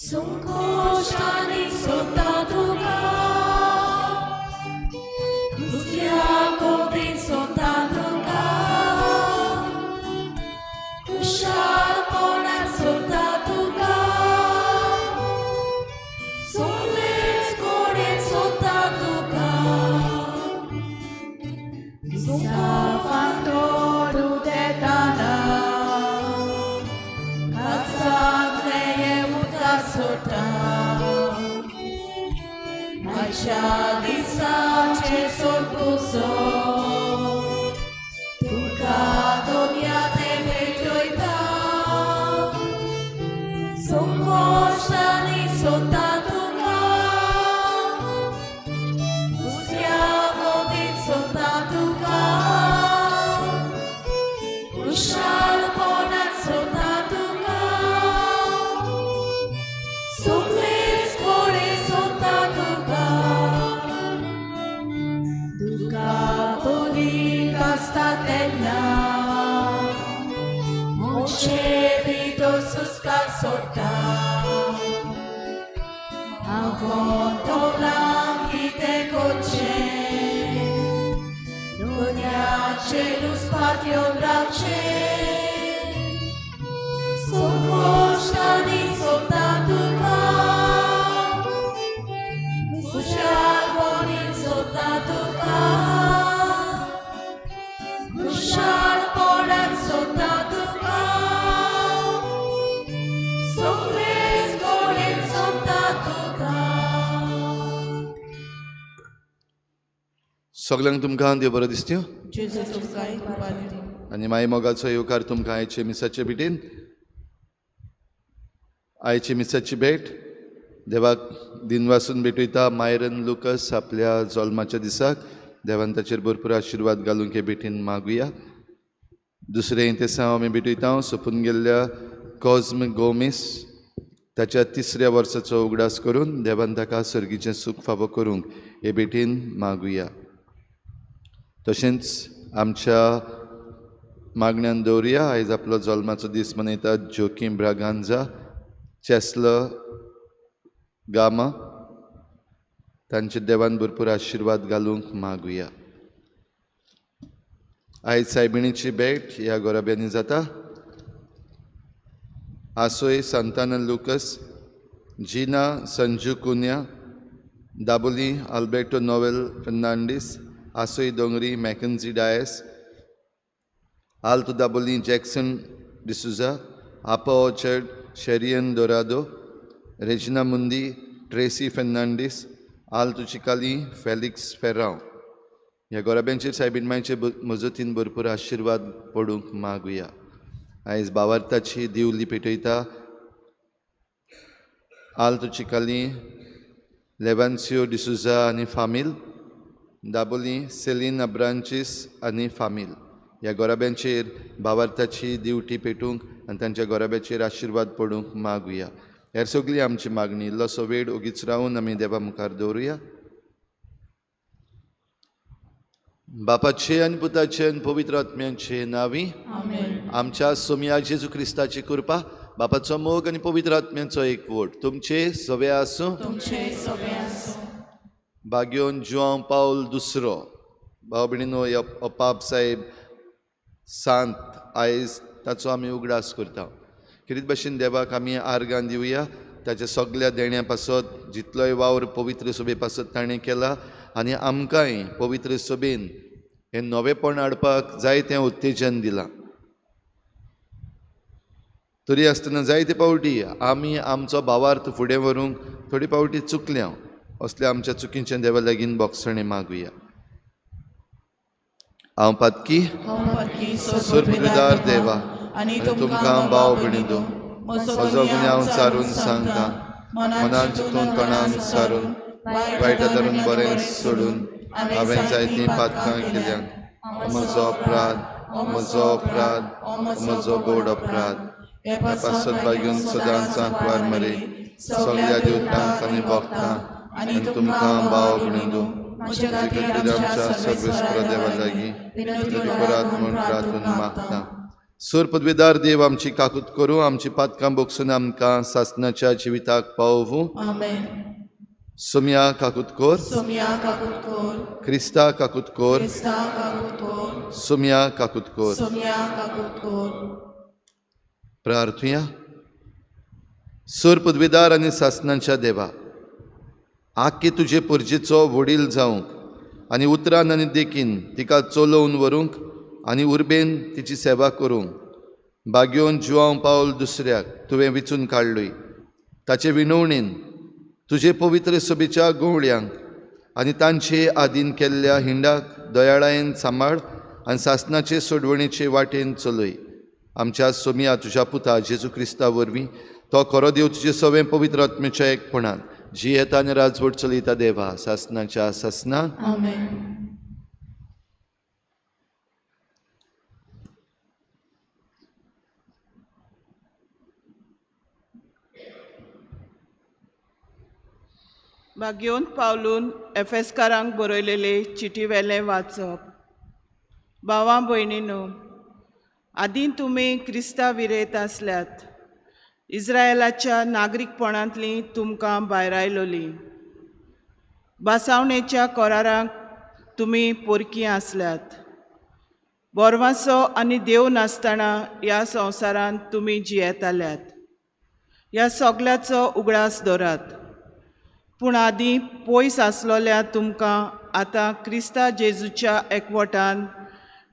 संकोश्टांनी सोदता तुका, नुस्त्या कोबीन सोदता तुका, खुशालपणान सोदता तुका, सगळेच कडेन सोदता तुका. फांतोड उदेताना काचांतलें उदक सोडटा, आयच्या दिसाचेर सोदपुसो तुका दोनया ते भेटयता. संकोश्टांनी सोदता तुका, नुस्त्या कोबीन सोदता तुका, खुशालपणान सोदता तुका, सगळेच कडेन सोदता तुका. दुका बोलीक आसता तेन्ना मनशे भितर सुस्कार सोडटा, हांव गोंदळां कितें करचें, दोनयाचेर उस्पात येवन रावचें. संकोश्टांनी सोदता तुका, खुशालपणान सोदता तुका, खुशालपणान सोदता तुका, सगळेच कडेन सोदता तुका. सगल्यांक तुमकां देव बरो दिसत्यो. जेजू तुमकां कृपा दिवं. आनी माई मोगाचो येवकार तुमकां आयचे मिसाचे भेटीन. आयची मिसाची भेट देवाक दिनवासून भेटयता मायरन लुकस आपल्या जल्माच्या दिसाक. देवान ताचेर भरपूर आशिर्वाद घालूंक हे भेटीन मागुया. दुसरें तेसांव आमी भेटयता सोंपून गेल्ल्या कॉज्म गोमीस ताच्या तिसऱ्या वर्साचो उगडास करून देवान ताका सर्गीचें सूख फावो करूंक हे भेटीन मागुया. तशेंच आमच्या मागण्यान दवरुया आयज आपलो जल्माचो दीस मनयतात जोकीम ब्रागांजा, चॅस्ल गामा, तांचे देवान भरपूर आशिर्वाद घालूंक मागुया. आयज सायबिणीची भेट ह्या गोराब्यांनी जाता. आसोय Santana Lucas, Gina Sanju Cunha, Dabolim Alberto Noel Fernandes, आसोय Dongri Mackenzie Dias, Alto Dabolim Jackson D'Souza, आपा ऑर्चर्ड शेरियन दोरादो, रेजिना मुंदी ट्रेसी फेर्नांडीस, आल्तो चिकाली फेलिक्स फेर्रांव. ह्या गोराब्यांचेर सायबीण मांयचे मजतीन भरपूर आशिर्वाद पडूंक मागुया. आयज बावार्थाची दिवली पेटयता आल्तो चिकाली लेवान्सियो डिसुजा आनी फामील, दाबोली सेलीन अब्रांचीस आनी फामील. ह्या गोराब्यांचेर बावार्थाची दिवटी पेटूंक आनी तांच्या गोराब्याचेर आशिर्वाद पडूंक मागुया. हेर सगळी आमची मागणी इल्लोसो वेळ ओगीच रावून आमी देवा मुखार दवरुया. बापाचे आनी पुताचे आनी पवित्र आत्म्याचे नांवी आमच्या सोमया जेजू क्रिस्ताची कृपा, बापाचो मोग आनी पवित्र आत्म्याचो एकवट तुमचे सवे आसूं. तुमचे सगळे आसूं. बाग्योन जुआंव पावल दुसरो. भाव भयणीनो, हो पाप साहेब सांत आयज ताचो आमी उगडास करता. खेरीत भाशेन देवाक आमी आर्गां दिवया ताच्या सगल्या देण्या पासत, जितलोय वावर पवित्र सभे पासत ताणें केला आनी आमकांय पवित्र सभेन हें नवेपण हाडपाक जायतें उत्तेजन दिलां. तरी आसतना जायते पावटी आमी आमचो भावार्थ फुडें व्हरूंक थोडी पावटी चुकल्या. असल्या आमच्या चुकींचें देवा लागीं बोगसणें मागुया. हांव पातकी सोर्पिदार देवा आनी तुमकां भाव भयणींनो म्हजो गुन्यांव सारून सांगता, मनान चिंतून तोंडान सारून वायट धरून बरें सोडून हांवें जायतीं पातकां केल्यात. म्हजो अपराध, म्हजो अपराध, म्हजो गोड अपराध. ह्या पासत बागेवन सदांच आंकवार मरे सगल्या देवतांक आनी भक्तांक आनी तुमकां भाव भयणींनो म्हजे खातीर आमच्या सर्वेस्पर देवा लागीं विनंती करात म्हूण प्रार्थून मागता. सूर पदवीदार देव आमची काकूत करूं, आमची पातकां बोगसून आमकां सासणाच्या जिविताक पावोवूं. आमेन. सोमया काकूत कोर. सोमया काकूत कोर. क्रिस्ता काकूत कोर. क्रिस्ता काकूत कोर. सोमया काकूत कोर. सोमया काकूत कोर. प्रार्थुया. सूर पदवीदार आनी सासणाच्या देवा, आख्खे तुजे पुर्जेचो वडील जावंक आनी उतरान आनी देखीन तिका चलोवन व्हरूंक आनी उर्बेन तिची सेवा करूंक बागयोवन जुवांव पावल दुसऱ्याक तुवें विचून काडलय. ताचे विनवणेन तुजे पवित्र सभेच्या गवळयांक आनी तांचे आदीन केल्ल्या हिंडाक दयाळायेन सांबाळ आनी सासणाचे सोडवणेचे वाटेन चलय. आमच्या सोमया तुज्या पुता जेजू क्रिस्ता वरवीं, तो खरो देव तुजे सवें पवित्र आत्म्याच्या एकपणान जियेता आनी राजवट चलयता देवा सासणाच्या सासना. आमेन. भाग्योन पावलून एफेस्कारांक बरयलेले चिटीवेलें वाचप. भावां भयणीनो, आदीं तुमी क्रिस्ता विरेत आसल्यात, इस्रायलाच्या नागरीकपणांतली तुमकां भायरायलोली, भासावणेच्या करारांक तुमी पोरकी आसल्यात, बोरवासो आनी देव नासतना ह्या संवसारांत तुमी जियेताल्यात. ह्या सगल्याचो उगडास दवरात. पूण आदीं पयस आसलोल्या तुमकां आतां क्रिस्ता जेजूच्या एकवटान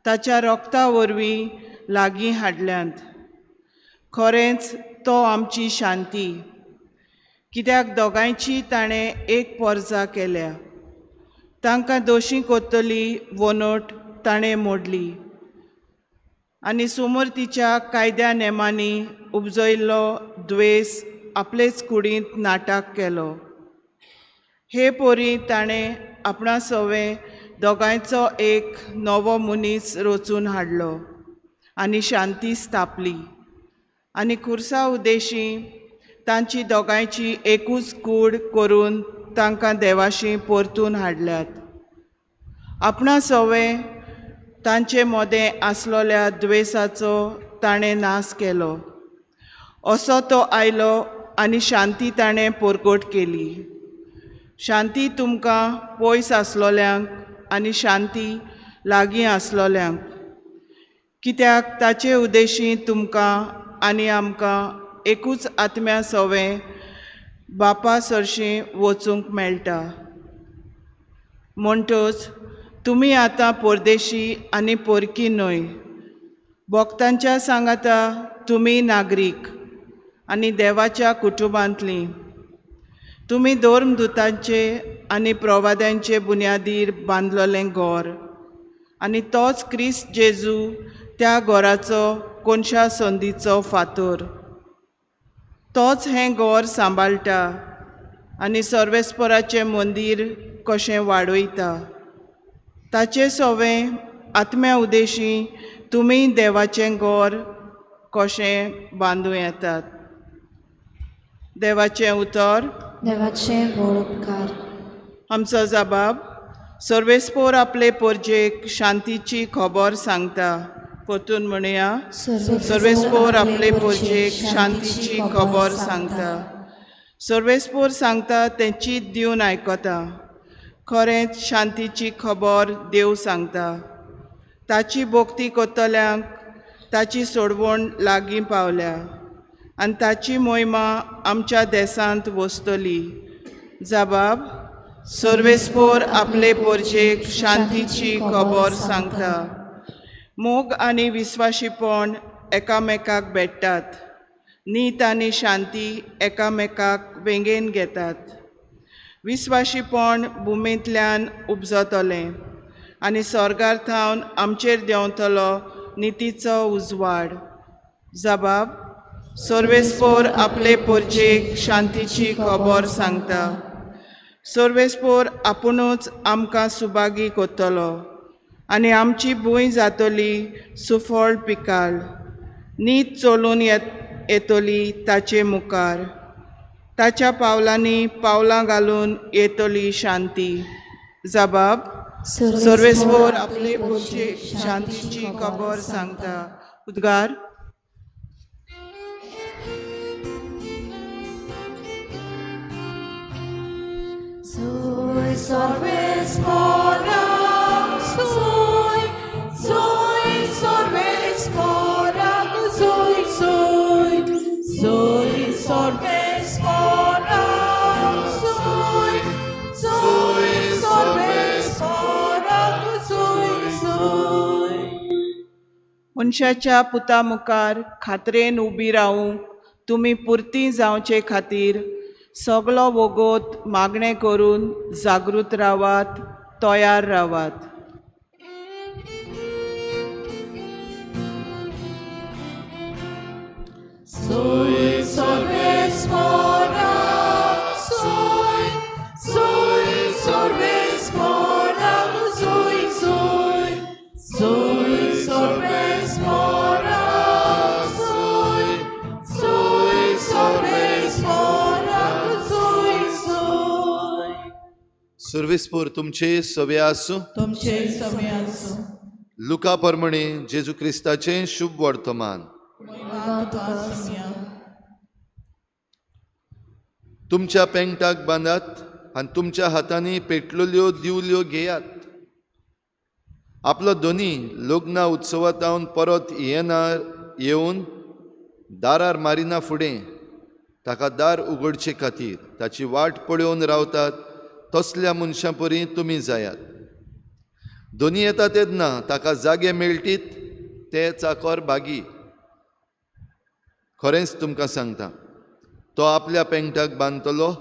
ताच्या रोगता वरवीं लागीं हाडल्यांत. खरेंच तो आमची शांती, कित्याक दोगांयची ताणें एक पोरजा केल्या. तांकां दोशी कोत्तली वनोट ताणें मोडली आनी सुमूर्तीच्या कायद्या नेमांनी उपजयल्लो द्वेस आपलेच कुडींत नाटक केलो. हे पोरी ताणें आपणा सवें दोगांयचो एक नवो मनीस रचून हाडलो आनी शांती स्थापली आनी खुर्सा उद्देशी तांची दोगांयची एकूच कूड करून तांकां देवाशी परतून हाडल्यात. आपणा सवें तांचे मोदें आसलोल्या द्वेसाचो ताणें नाश केलो. असो तो आयलो आनी शांती ताणें परगट केली. शांती तुमकां पयस आसलोल्यांक आनी शांती लागीं आसलोल्यांक, कित्याक ताचे उद्देशी तुमकां आनी आमकां एकूच आत्म्या सवें बापा सरशीं वचूंक मेळटा. म्हणटच तुमी आतां परदेशी आनी पोरकी न्हय, भक्तांच्या सांगाता तुमी नागरीक आनी देवाच्या कुटुंबांतलीं. तुमी धर्मदुतांचे आनी प्रवाद्यांचे बुन्यादीर बांदलोलें घर आनी तोच क्रिस्त जेजू त्या घराचो कोनशा संदीचो फातोर. तोच हें घर सांबाळटा आनी सर्वेस्पराचें मंदीर कशें वाडयता. ताचे सवें आत्म्या उद्देशी तुमी देवाचें घर कशें बांदूं येतात. देवाचें उतर. देवाचें व्हड उपकार. आमचो जबाब सर्वेस्पोर आपले पोरजेक शांतीची खबर सांगता. परतून म्हणया, सर्वेस्पोर आपले पोरजेक शांतीची खबर सांगता. सर्वेस्पोर सांगता तें चीत दिवन आयकता. खरेंच शांतीची खबर देव सांगता. ताची भोक्ती करतल्यांक ताची सोडवण लागीं पावल्या आनी ताची मोहिमा आमच्या देसांत वसतली. जबाब सर्वेस्पोर आपले पोरजेक शांतीची खबर सांगता. मोग आनी विस्वाशीपण एकामेकाक भेट्टात. नीत आनी शांती एकामेकाक वेंगेन घेतात. विस्वाशीपण भुमेंतल्यान उपजतलें आनी स्वर्गार थावन आमचेर देंवतलो नितीचो उजवाड. जबाब सर्वेस्पोर आपले पोरजेक शांतीची खबर सांगता. सर्वेस्पोर आपुणूच आमकां सुभागी करतलो आनी आमची भूंय जातली सुफळ पिकाळ. नीत चलून येतली ताचे मुखार, ताच्या पावलांनी पावलां घालून येतली शांती. जबाब सर्वेस्पोर आपले पोरजेक शांतीची खबर सांगता. उद्गार. Soy Sarvespora, soy, soy sarvespora, soy, soy, soy sarvespora, soy, soy sarvespora, soy, soy. मनशाच्या पुता मुखार खात्रेन उबी रावूंक तुमी पुरती जावचे खातीर सगलो वोगोत मागणें करून जागृत रावात, तयार रावात. Soy sarvespora, soy, soy sarvespora, soy, soy, soy sarvespora, soy, soy sarvespora, soy, soy. सुर्विसपूर तुमचे सवे आसूं. तुमचे समय आसूं. लुका परमणे जेजू क्रिस्ताचें शुभ वर्तमान. महिमा तुका सुया. तुमच्या पेंगटाक बांदात आनी तुमच्या हातांनी पेटलेल्यो दिवल्यो घेयात. आपलो दोनी लग्ना उत्सवांत परत येना येवन दारार मारिना फुडें ताका दार उगडचे खातीर ताची वाट पळोवन रावतात तसल्या मनशां परी तुमी जायात. दोनी येता तेन्ना ताका जागे मेळटीत ते चाकर भागी. खरेंच तुमकां सांगता, तो आपल्या पेंगटाक बांदतलो,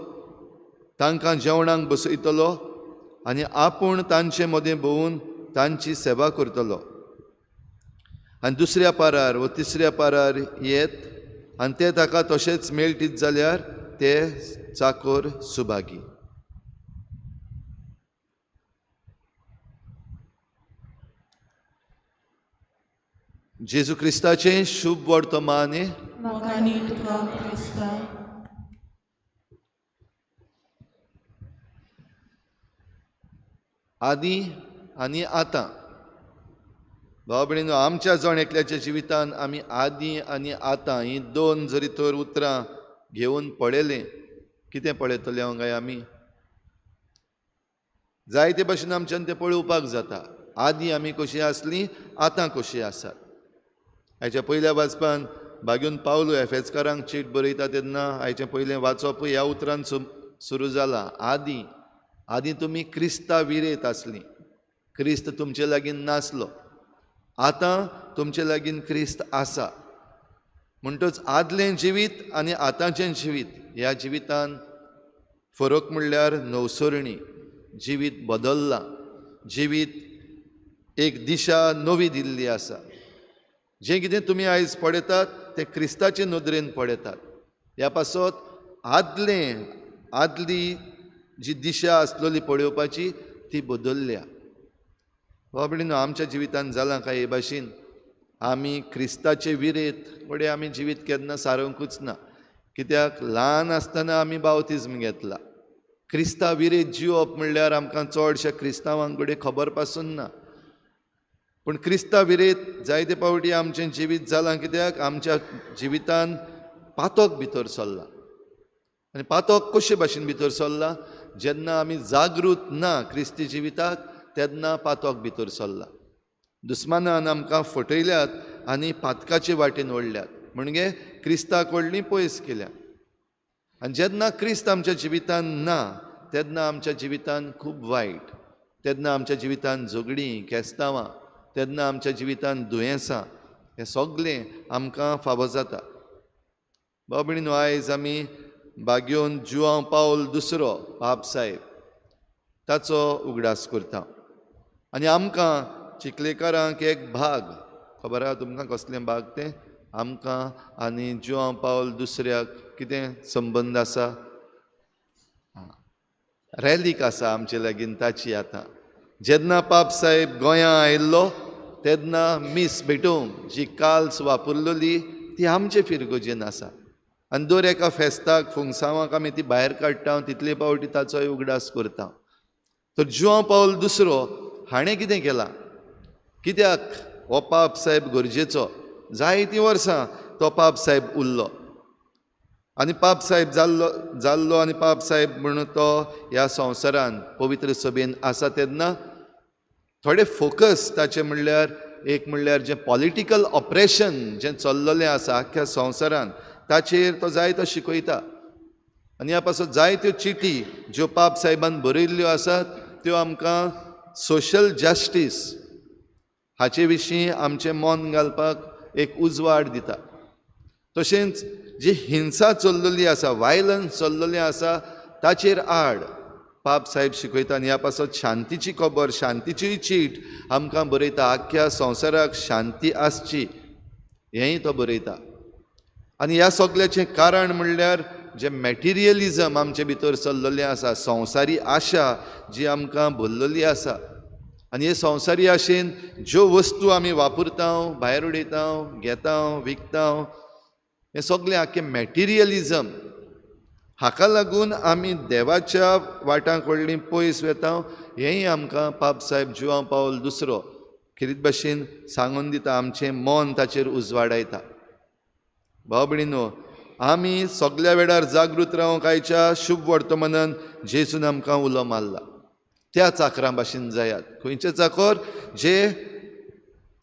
तांकां जेवणाक बसयतलो आनी आपूण तांचे मदें भोंवून तांची सेवा करतलो. आनी दुसऱ्या पारार व तिसऱ्या पारार येत आनी ते ताका तशेंच मेळटीत जाल्यार ते चाकोर सुभागी. जेजू क्रिस्ताचें शुभ वर्तमान. मोगानी तुका क्रिस्ता. आदी आनी आतां. भाव भयणीनो, आमच्या जण एकल्याच्या जिवितान आमी आदी आनी आतां हीं दोन जरी तर उतरां घेवन पळयलें, कितें पळयतले हांव काय आमी? जायते भशेन आमच्यान तें पळोवपाक जाता. आदी आमी कशीं आसलीं, आतां कशीं आसात. आयच्या पयल्या वाचपान बागेवन पावलो एफेजकारांक चीट बरयता तेन्ना आयचें पयलें वाचप ह्या उतरान सुरू जालां. आदी आदी तुमी क्रिस्ता विरेत आसलीं, क्रिस्त तुमचे लागीं नासलो, आतां तुमचे लागीं क्रिस्त आसा. म्हणटच आदलें जिवीत आनी आतांचें जिवीत ह्या जिवितान फरक म्हणल्यार नवसरणी. जिवीत बदल्लां, जिवीत एक दिशा नवी दिल्ली आसा. जें कितें तुमी आयज पळयतात तें क्रिस्ताचे नदरेन पळयतात. ह्या पासत आदलें आदली जी दिशा आसलेली पळोवपाची ती बदल्ल्या. बाबडीनो, आमच्या जिवितान जालां काय हे भाशेन आमी क्रिस्ताचे विरेत फुडें आमी जिवीत केन्ना सारोवंकूच ना. कित्याक ल्हान आसतना आमी बावतिज्म घेतला. क्रिस्ता विरेत जिवप म्हणल्यार आमकां चडश्या क्रिस्तांवां कडेन खबर पासून ना. पूण क्रिस्ता विरेत जायते फावटी आमचें जिवीत जालां. कित्याक आमच्या जिवितान पातक भितर सरलां. आनी पातक कशे भाशेन भितर सरलां? जेन्ना आमी जागृत ना क्रिस्ती जिविताक तेन्ना पातक भितर सरलां. दुस्मानान आमकां फटयल्यात आनी पातकाचे वाटेन ओडल्यात, म्हणजे क्रिस्ताक व्हडली पयस केल्या. आनी जेन्ना क्रिस्त आमच्या जिवितान ना तेन्ना आमच्या जिवितान खूब वायट, तेन्ना आमच्या जिवितान झगडीं, केस्तांवां, तेन्ना आमच्या जिवितान दुयेंसां, हें सगळें आमकां फावो जाता. भाव भयणीनो, आयज आमी बागेवन जुआंव पावल दुसरो पाप साहेब ताचो उगडास करता. आनी आमकां चिखलेकारांक एक भाग खबर आहा तुमकां कसलें भाग तें? आमकां आनी जुआंव पावल दुसऱ्याक कितें संबंद आसा? रॅलीक आसा आमचे लागीं ताची. आतां जेन्ना पाप साहेब गोंयां आयिल्लो तेन्ना मीस भेटोवंक जी काल्स वापरलेली ती आमचे फिरगोजेन आसा. आनी दर एका फेस्ताक फुंगसांवाक आमी ती भायर काडटा, तितले फावटी ताचोय उगडास करता. तर जुआंव पावल दुसरो हाणें कितें केलां? कित्याक हो पाप साहेब गरजेचो? जायतीं वर्सां तो पाप साहेब उरलो आनी पाप साहेब जाल्लो जाल्लो आनी पाप साहेब म्हणून तो ह्या संवसारान पवित्र सभेन आसा तेन्ना थोडे फोकस ताचें म्हणल्यार एक म्हणल्यार जें पॉलिटिकल ऑपरेशन जें चल्ललें आसा आख्ख्या संवसारान ताचेर तो जायतो शिकयता. आनी ह्या पासत जायत्यो चिटी ज्यो पाप साहेबान बरयल्ल्यो आसात त्यो आमकां सोशल जस्टीस हाचे विशीं आमचें मन घालपाक एक उजवाड दिता. तशेंच जी हिंसा चल्लली आसा, वायलन्स चल्ललें आसा ताचेर आड पाप साहेब शिकयता. आनी ह्या पासत शांतीची खबर, शांतीची चीट आमकां बरयता. आख्ख्या संवसाराक शांती आसची हेंय तो बरयता. आनी ह्या सगल्याचें कारण म्हणल्यार जें मॅटिरियलिजम आमचे भितर चल्ललें आसा, संवसारी आशा जी आमकां भरलेली आसा. आनी हे संवसारी आशेन ज्यो वस्तू आमी वापरता, भायर उडयता, घेता, विकता, हें सगळें आख्खें मॅटिरियलिजम हाका लागून आमी देवाच्या वाटां कडली पयस वेता. हेंय आमकां पाप साहेब जुआंव पावल दुसरो खेरीत भाशेन सांगून दिता, आमचें मन ताचेर उजवाडायता. भाव भयणीनो, आमी सगल्या वेळार जागृत रावंक आयच्या शुभ वर्तमानान जेजून आमकां उलो मारला. त्या चाकरां भाशेन जायात. खंयचे चाकर? जे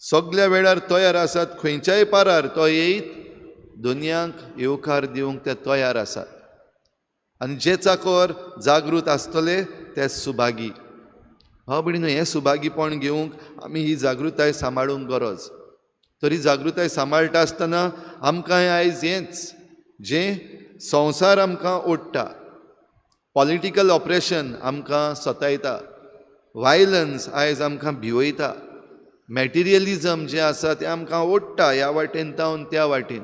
सगल्या वेळार तयार आसात, खंयच्याय पारार तो येयत दुनियांक येवकार दिवंक ते तयार आसात. आनी जे चाकर जागृत आसतले ते सुभागी. भाव भयणीनो, हें सुभागीपण घेवंक आमी ही जागृताय सांबाळूंक गरज. तरी जागृताय सांबाळटा आसतना आमकां आयज हेंच जें संवसार आमकां ओडटा, पॉलिटिकल ऑपरेशन आमकां सतायता, वायलन्स आयज आमकां भिवयता, मॅटिरियलिजम जें आसा तें आमकां ओडटा ह्या वाटेन तावन त्या वाटेन.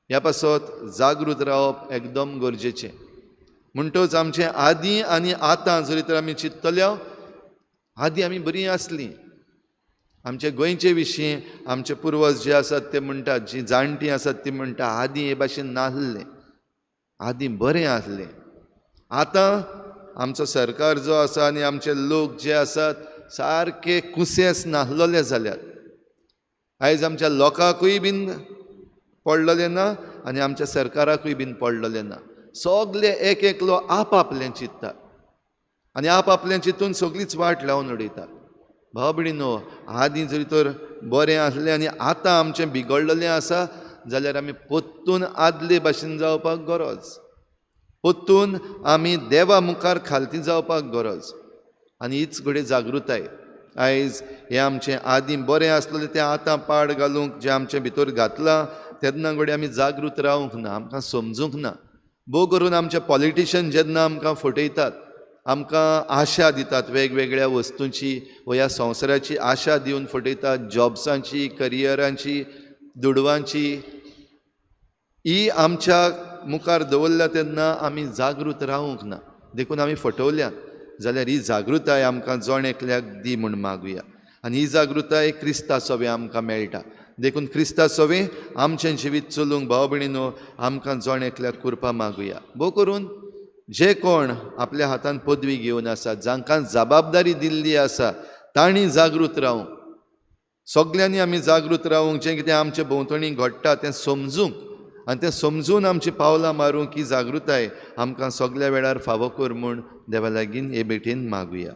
ह्या पासत जागृत रावप एकदम गरजेचें. म्हणटच आमचें आदीं आनी आतां जरी तर आमी चिंततल्या, आदीं आमी बरीं आसलीं. आमचे गोंयचे विशीं आमचे पुर्वज जे आसात ते म्हणटात, जीं जाणटीं आसात ती म्हणटा आदीं हे भाशेन नासलें, आदीं बरें आसलें. आतां आमचो सरकार जो आसा आनी आमचे लोक जे आसात सारके कुसेस नासलेले जाल्यात. आयज आमच्या लोकांकूय बीन पडलेलें ना आनी आमच्या सरकाराकूय बीन पडलेलें ना. सगले एक एकलो आपआपलें चिंतता आनी आपआपलें चिंतून सगळीच वाट लावन उडयता. भाव भयणीनो, आदीं जरी तर बरें आसलें आनी आतां आमचें बिगडलेलें आसा जाल्यार आमी परतून आदले भाशेन जावपाक गरज, परतून आमी देवा मुखार खालती जावपाक गरज. आनी हीच घडये जागृताय आयज हें आमचें आदीं बरें आसलेलें तें आतां पाड घालूंक जें आमचें भितर घातलां तेन्ना घडये आमी जागृत रावंक ना, आमकां समजूंक ना. भोव करून आमचे पॉलिटिशन जेन्ना आमकां फटयतात, आमकां आशा दितात वेगवेगळ्या वस्तूंची वा ह्या संवसाराची आशा दिवन फटयतात, जॉब्सांची, करियरांची, दुडवांची, ही आमच्या मुखार दवरल्या तेन्ना आमी जागृत रावंक ना, देखून आमी फटवल्यात. जाल्यार ही जागृताय आमकां जण एकल्याक दी म्हूण मागुया. आनी ही जागृताय क्रिस्ता सवें आमकां मेळटा. देखून क्रिस्ता सवें आमचें जिवीत चलूंक भाव भयणीनो आमकां जण एकल्याक कृपा मागुया. भोव करून जे कोण आपल्या हातान पदवी घेवन आसात, जांकां जबाबदारी दिल्ली आसा तांणी जागृत रावूंक, सगल्यांनी आमी जागृत रावूंक, जें कितें आमचे भोंवतणी घडटा तें समजूंक आनी तें समजून आमची पावलां मारूंक ही जागृताय आमकां सगल्या वेळार फावो कर म्हूण देवा लागीं हे भेटेन मागुया.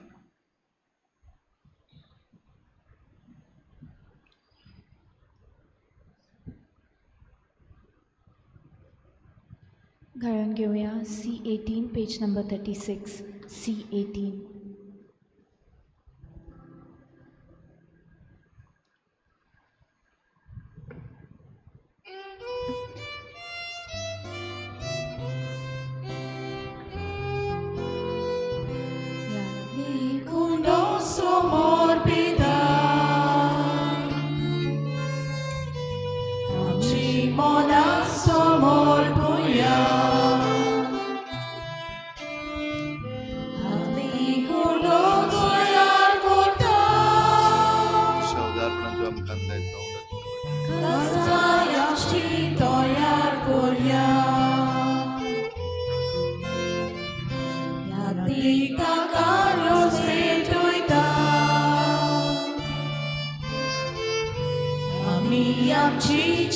गाळून घेवया C18 page number 36 C18.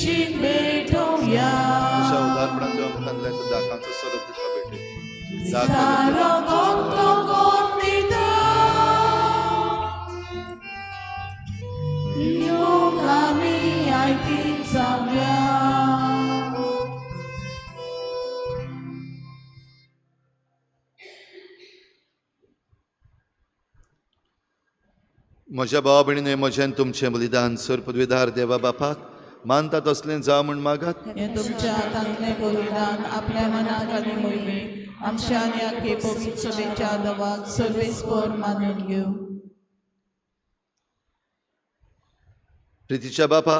बेगीन भेटोवया. तुज्या उदारपणान तुवें आमकां दिलें तो दाकांचो स्वरूप तुका भेटय. सारो गोंतो कोण दिता, येवंक आमी आयती जावया. म्हज्या भावा भयणीन म्हजें तुमचें बलिदान सर पदवीदार देवा बापाक मानता तसलें जावं म्हूण मागात. हें तुमच्या हातांतलें बलिदान आपल्या मनाक आनी मोहिमेक आमच्या आनी आखे पवित्र सभेच्या दवाक सर्वेस्पर मानून घेवं. प्रितीच्या बापा,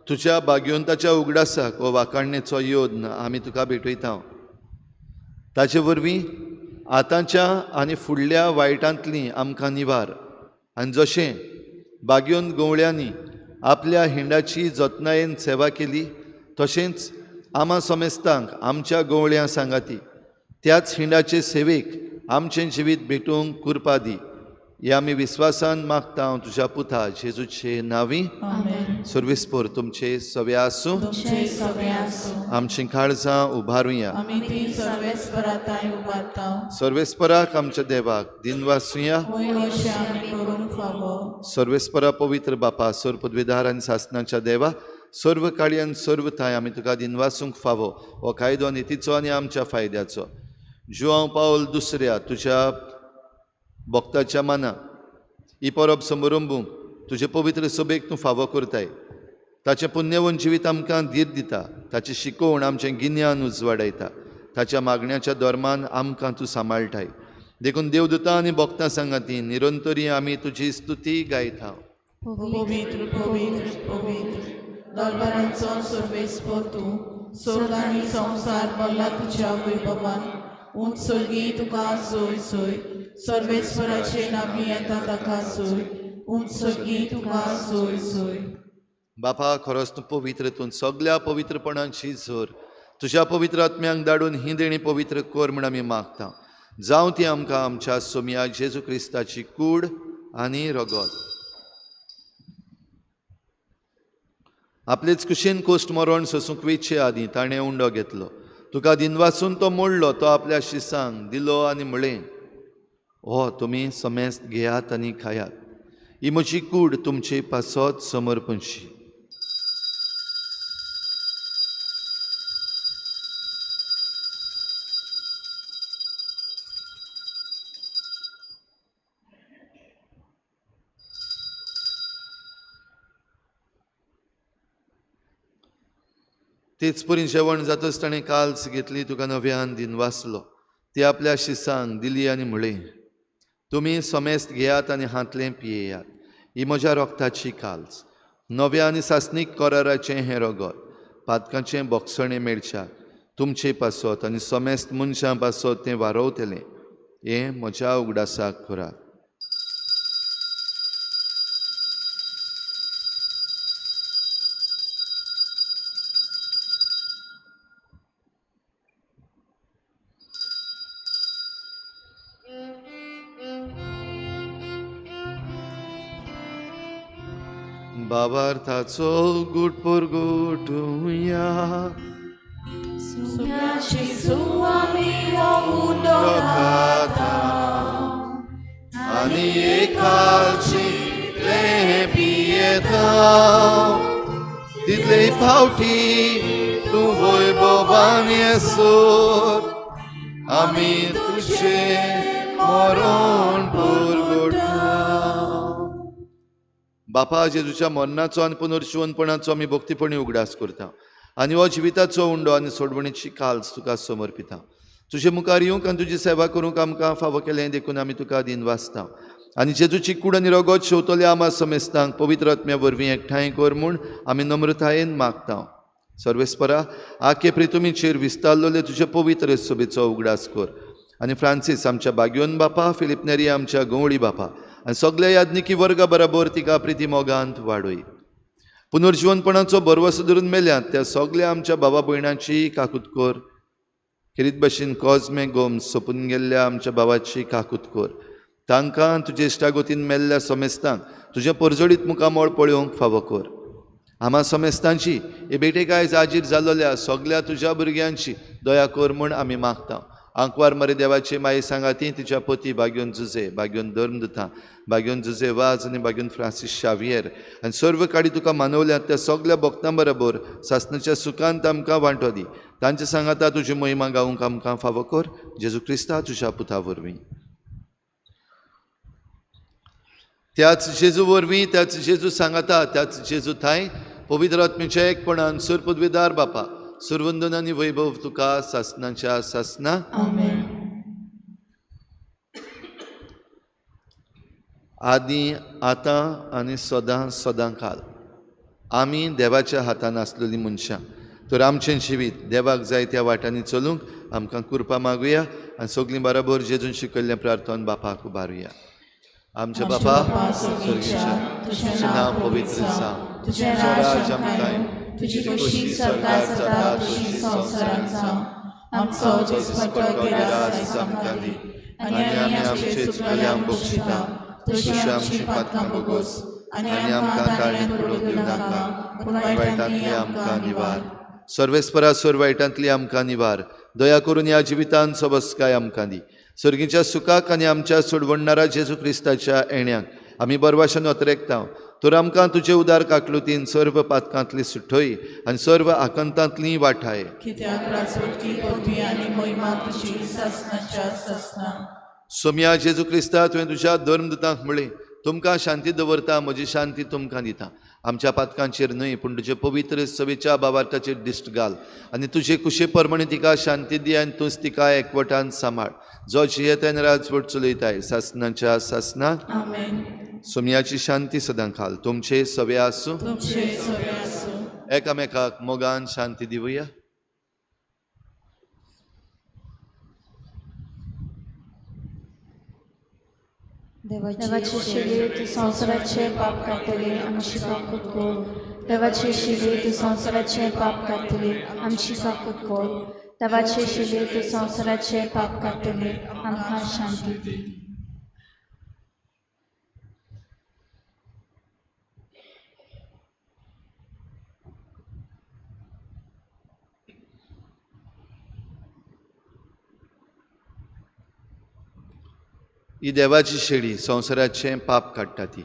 तुज्या भाग्यवंताच्या उगडासाक हो वाखाणणेचो योद्न आमी तुका भेटयता. ताचे वरवीं आतांच्या आनी फुडल्या वायटांतली आमकां निवार आनी जशें भाग्यवंत गवळ्यांनी आपल्या हिंडाची जतनायेन सेवा केली तशेंच आमा समेस्तांक आमच्या गवळ्यां सांगाती त्याच हिंडाचे सेवेक आमचें जिवीत भेटूंक कुरपा दी. हे आमी विस्वासान मागता तुज्या पुता जेजूचे नांवी. आमेन. सर्वेस्पर तुमचे सवे आसूं. तुमचे सगळे आसूं. आमचीं काळजां उबारुया. आमी ती सर्वेस्परा तांय उबारता. सर्वेस्पराक आमच्या देवाक दिनवासुया. वयर अशें आमी करूंक फावो. सर्वेस्परा पवित्र बापा, सर्व पदवीधार आनी सासनाच्या देवा, सर्व काळी आनी सर्व थांय आमी तुका दिनवासूंक फावो हो कायदो नितीचो आनी आमच्या फायद्याचो. जुआंव पावल दुसऱ्या तुज्या भक्ताच्या मना ही परब समारंभूंक तुजे पवित्र सभेक तूं फावो करताय. ताचें पुण्यवंत जिवीत आमकां धीर दिता, ताची शिकोवण आमचें गिन्यान उजवाडायता, ताच्या मागण्याच्या धर्मान आमकां तूं सांबाळटाय. देखून देवदूतां आनी भक्तां सांगाती निरंतरी आमी तुजी स्तुती गायता. पवित्र पवित्र पवित्र दरबारांचो सर्वेस्पर तूं, स्वर्ग आनी संवसार भरला तुज्या वैभवान. उंच सर्गी तुका सोय सोय, सर्वेस्पराचे नामी येता ताका सोय, उंच सर्गी तुका सोय सोय. बापा, खरोच तूं पवित्र, तूं सगल्या पवित्रपणाची झर. तुज्या पवित्र आत्म्यांक धाडून ही देणी पवित्र कर म्हूण आमी मागता. जावं ती आमकां आमच्या सोमया जेजू क्रिस्ताची कूड आनी रगत. आपलेच कुशीन कोश्ट मरण सोसूंक वेचे आदीं ताणें उंडो घेतलो, तुका दिनवासून तो मोडलो, तो आपल्या शिसांक दिलो आनी म्हळें, हो तुमी समेस्त घेयात आनी खायात, ही म्हजी कूड तुमचे पासत समर्पणशी. तेच परी जेवण जातच ताणें काल्स घेतली, तुका नव्यान दिनवासलो, ती आपल्या शिसांक दिली आनी म्हळें, तुमी समेस्त घेयात आनी हांतलें पियेयात, ही म्हज्या रोगताची काल्स, नव्या आनी सासणीक कराराचें हें रगत, पातकांचें बोगसणें मेळच्या तुमचे पासत आनी समेस्त मनशां पासत तें वारोवतलें, हें म्हज्या उगडासाक करात. बाबार्थाचो गुट पुरगुटुया. आनी एकाची पियेता तितले फावटी तूं वैभवान येसर आमी तुजें मरण पुरगुटा. बापा, जेजूच्या मरणाचो आनी पुनर्जिवनपणाचो आमी भक्तीपणी उगडास करता आनी हो जिविताचो उंडो आनी सोडवणीची काल्स तुका समर्पिता. तुजे मुखार येवंक आनी तुजी सेवा करूंक आमकां फावो केलें देखून आमी तुका दिनवासता आनी जेजूची कूड आनी रगत शेवतल्या आमा समेस्तांक पवित्र आत्म्या वरवीं एकठांय कर म्हूण आमी नम्रतायेन मागता. सर्वेस्परा, आखे प्रितुमीचेर विस्तारलेले तुजे पवित्र सभेचो उगडास कर आनी फ्रांसीस आमच्या बाग्योन बापा, फिलीप नेरी आमच्या गवळी बापा आनी सगल्या याज्ञिकी वर्गा बराबर तिका प्रिती मोगांत वाडय. पुनर्जिवनपणाचो भरवसो धरून मेल्यात त्या सगल्या आमच्या बाबा भयणांची काकूत कर. खेरीत भाशेन कॉजमे गोम्स सोंपून गेल्ल्या आमच्या बाबाची काकूत कर. तांकां तुजे इश्टागोतीन मेल्ल्या समेस्तांक तुजें परजळीत मुखामळ पळोवंक फावो कर. आमा समेस्तांची हे भेटेक आयज हाजीर जाल्लोल्या सगल्या तुज्या भुरग्यांची दया कर म्हूण आमी मागता. आंकवार मरे देवाची माई सांगाती तिच्या पती बाग्योन जुजे, बाग्योन धर्मदुतां, बाग्योन जुजे वाज आनी बाग्योन फ्रांसीस शावियर आनी सर्व काडी तुका मानवल्यात त्या सगल्या भक्तां बरोबर सासणाच्या सुखांत आमकां वांटो दी. तांचे सांगाता तुजी महिमा गावंक आमकां फावो कर, जेजू क्रिस्ता तुज्या पुता वरवीं. त्याच जेजू वरवीं, त्याच जेजू सांगाता, त्याच जेजू थांय पवित्र आत्म्याच्या एकपणान सुरपदवीदार बापा सुरवंदन आनी वैभव तुका सासणाच्या सासना. आमेन. आदी आतां आनी सदां सदां काल आमी देवाच्या हातान आसलेलीं मनशां, तर आमचें जिवीत देवाक जाय त्या वाटांनी चलूंक आमकां कृपा मागुया आनी सगळीं बराबर जेजून शिकयल्लें प्रार्थन बापाक उबारुया. आमच्या बापा स्वर्गीच्या, तुजें नांव पवित्र जावं, तुजें राज आमकां येवं, तुजी खोशी सरकार जाता तशी संवसारांत जावं. आमचो दिसपट्टो गिरास आमकां दी आनी आमी आमचे चुकल्यांक बक्षिता तशी आमची पातकां भोगोस आनी आमकां ताळणेंत पडूंक दिवं नाका, पूण वायटांतली आमकां निवार. सर्वेस्परा सोर वायटांतली आमकां निवार. दया करून ह्या जिवितान सबस्काय आमकां दी. सर्गीच्या सुखाक आनी आमच्या सोडवणणारा जेजू क्रिस्ताच्या येण्याक आमी बरवाशन अतरेकता. तर आमकां तुजे उदार काकलुतीन सर्व पातकांतली सुठय आनी सर्व आकांतांतली वाठाय. कित्याक राजवटकी पदवी आनी महिमा तुजी सासणाच्या सासना. सोम्या जेजू क्रिस्ता, तुवें तुज्या धर्मदुतांक म्हळें, तुमकां शांती दवरता, म्हजी शांती तुमकां दिता. आमच्या पातकांचेर न्हय पूण तुजे पवित्र सभेच्या बाबार्थाचेर दिश्ट घाल आनी तुजे कुशे प्रमाणे तिका शांती दी आनी तूंच तिका एकवटान सांबाळ, जो जियेताय आनी राजवट चलयताय सासणाच्या सासना. आमेन. सोम्याची शांती सदां खाल तुमचे सवे आसूं. तुमचे सवे आसूं. एकामेकाक मोगान शांती दिवया. देवाची शिली तूं संवसाराचे पाप काडटली, आमची काकूत कर. देवाची शिली तूं संवसाराचे पाप काडटली, आमची काकूत कर. देवाची शिली तूं संवसाराचे पाप काडटली, आमकां शांती दी. ही देवाची शेळी संवसाराचें पाप काडटा. ती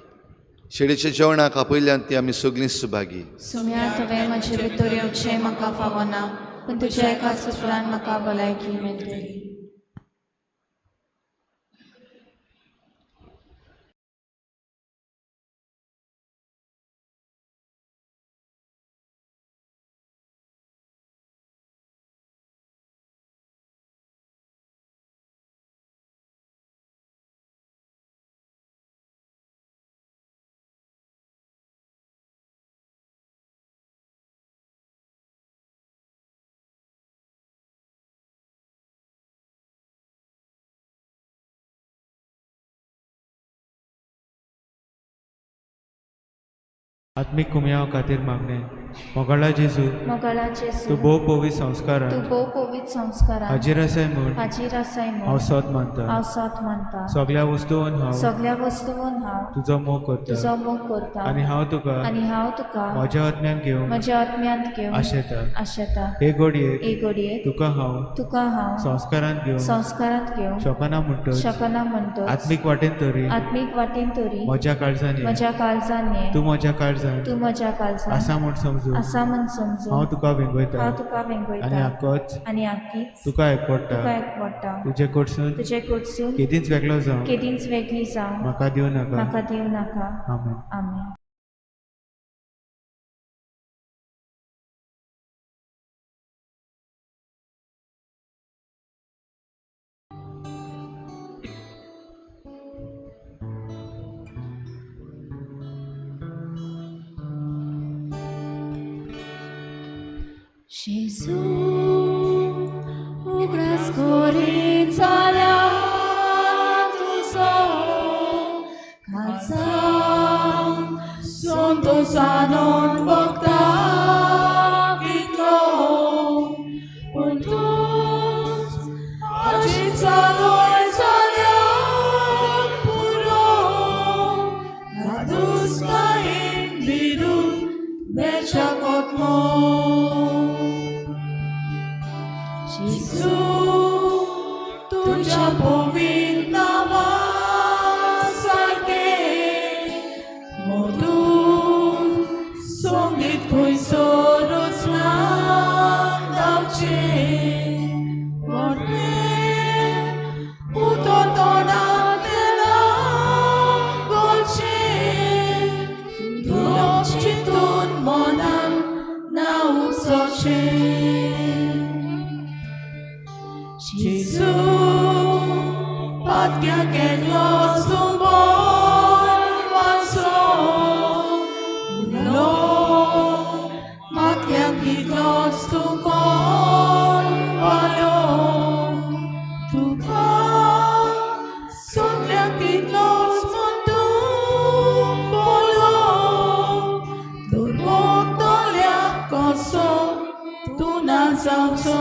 शेळीच्या जेवणाक आपयल्यान ती आमी सगळीं सुभागी. सुम्या तुवें म्हजे भितर येवचें म्हाका फावना, पूण तुज्या एकाच उतरान म्हाका भलायकी मेळटली. आत्मीक कुमयाव खातीर मागणें. मोगाळा जेजू, मोगाळा जेजू, तूं भोव पवित्र संस्कारान, तूं भोव पवित्र संस्कारान हाजीर आसाय म्हूण हाजीर आसाय म्हूण हांव सोद मानता. हांव सोद मानता. सगल्या वस्तून हांव सगल्या वस्तून हांव तुजो मोग करता तुजो मोग करता आनी हांव तुका आनी हांव तुका म्हज्या आत्म्यान घेवंक म्हज्या आत्म्यांत घेवंक आशेता. आशेता. हे घडयेक हे घडयेक तुका हांव तुका हांव संस्कारांत घेवंक संस्कारांत घेवंक शकना म्हणटच शकना म्हणटच आत्मीक वाटेन तरी आत्मीक वाटेन तरी म्हज्या काळजान ये. म्हज्या काळजान ये. तूं म्हज्या काळजान तूं म्हज्या काळजान आसा म्हूण समजून आसा म्हूण समजून हांव तुका वेंगयता हांव तुका आनी वेंगयता आकोच आनी आकीच तुका एकवटा. तुका एकवटा. तुजे कडसून तुजे कडसून केदींच वेगळो जावं केदींच वेगळी जावं म्हाका दिवं नाका. म्हाका दिवं नाका. आमेन. आमेन. Gesù, उगडास करीत जाल्यार तुजो काळजांत संतोषानोन भोगता कितलो, पूण तूंच अजीत जालोय जाल्यार पुरो. धादोसकायेन विरून बेजार तुझ्या पवित्र नांवा सारकें मधूर संगीत खंयसरूच ना गावचें व्हडलें उतर तोंडांतल्यान घोळचें दुलोब चिंतून मनान ना उपसचें. जेजू पातक्याक एकलोच तूं बोलवाचो उरलो मातक्याक तितलोच तूं कोलवालो तुका सगल्याक तितलोच म्हूण तूं बोलो दुर्बोगतल्याक कसो तूं ना जावचो.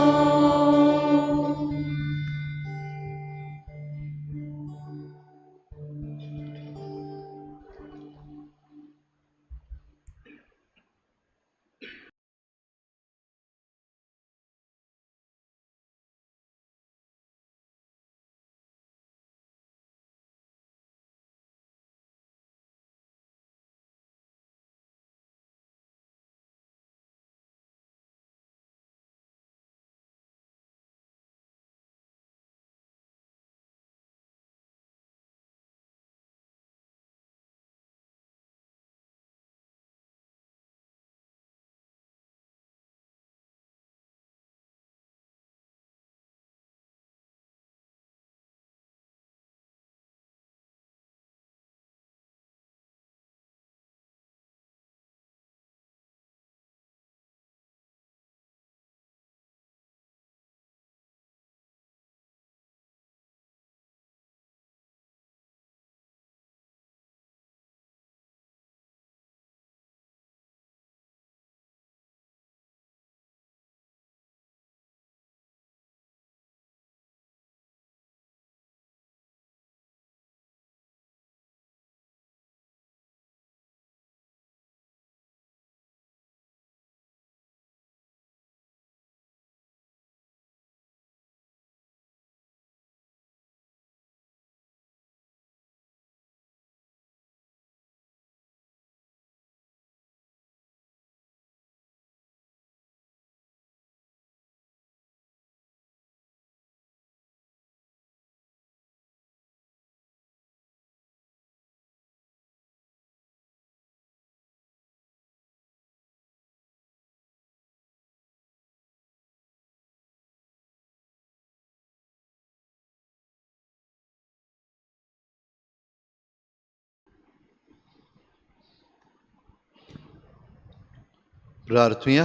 प्रार्थुया.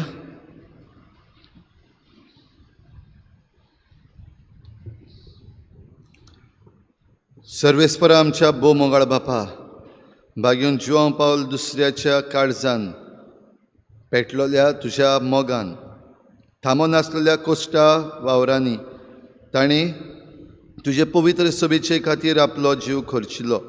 सर्वेस्परा आमच्या भोव मोगाळ बापा, भाग्यून जुवांव पावल दुसऱ्याच्या काळजान पेटलोल्या तुज्या मोगान थांबो नासलेल्या कोश्टा वावरांनी ताणें तुजे पवित्र सभेचे खातीर आपलो जीव खर्चिलो.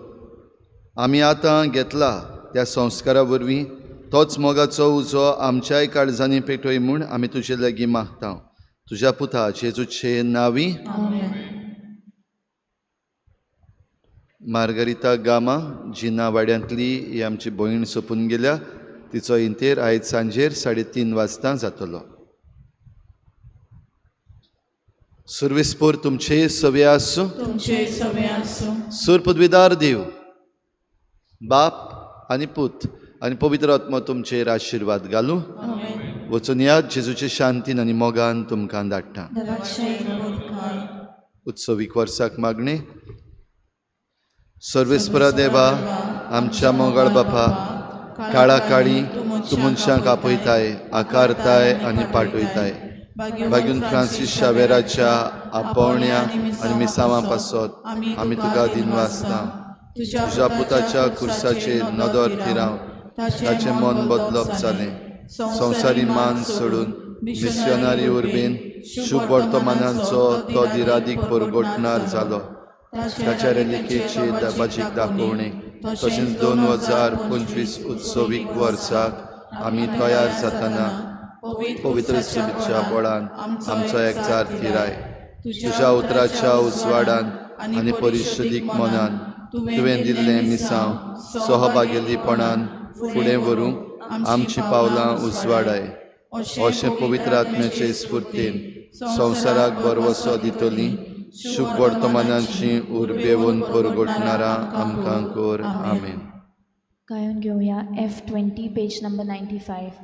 आमी आतां घेतला त्या संस्कारा वरवीं तोच मोगाचो उजो आमच्याय काळजांनी पेटोय म्हूण आमी तुजे लागीं मागता. तुज्या पुता जेजूचे नांवी. मार्गरिता गामा जिना वाड्यांतली ही आमची भयण सोंपून गेल्या. तिचो इंतेर आयज सांजेर 3:30 वाजता जातलो. सुर्वेस्पोर तुमचे सवे आसूं. तुमचे सवे आसूं. सूर पदवीदार देव बाप आनी पूत आनी पवित्र आत्मो तुमचेर आशिर्वाद घालूं. वचून याद जेजूचे शांतीन आनी मोगान तुमकां धाडटा. उत्सवीक वर्साक मागणें. सर्वेस्परा देवा आमच्या मोगाळ बापा, काळा काळी तूं मनशांक आपयताय, आकारताय आनी पाठयताय. बागून फ्रांसीस शावेराच्या आपोवण्या आनी मिसांवां पासत आमी तुका दिनवासता. तुज्या पुताच्या कुर्साचेर नदर थिराव ताचें मन बदलप जालें. संवसारी मान सोडून मिशनरी उर्बेन शुभ वर्तमानांचो तो दिरादीक परगटणार जालो. ताच्या रेलिकेची दबाजीक दाखोवणे तशेंच 2025 उत्सवीक वर्साक आमी तयार जातना पवित्र सुबीच्या बळान आमचो एकचार थिराय. तुज्या उतराच्या उजवाडान आनी परिशदीक मनान तुवें दिल्लें मिसांव सहभागेलीपणान फुडें व्हरूंक आमचीं पावलां उजवाडाय. अशें पवित्र आत्म्याचे स्फूर्तीन संवसाराक भरवसो दितली शुभ वर्तमानाची उर्बेवन परगटणारा आमकां कर. आमेन. गायन घेवया F20, page number 95,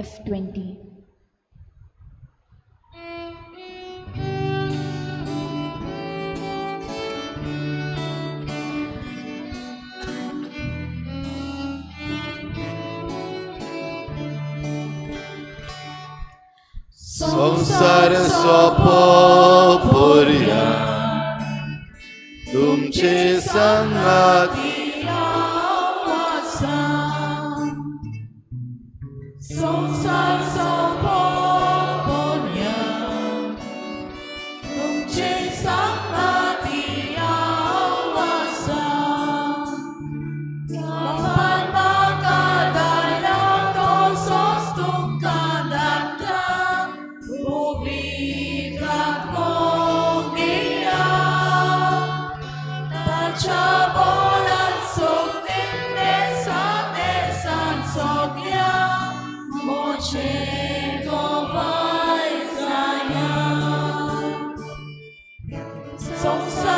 F20. संसार सोपो पर्या तुमचे सांगात संसार सोंपोवया तुमचे सांगाती हांव आसा. बापान म्हाका धाडला तसोच तुमकां धाडटा पवित्र आत्मो घेया. ताच्या बोलान सोगलें देसान सोगल्या मोचे गोवाय जाया. संसार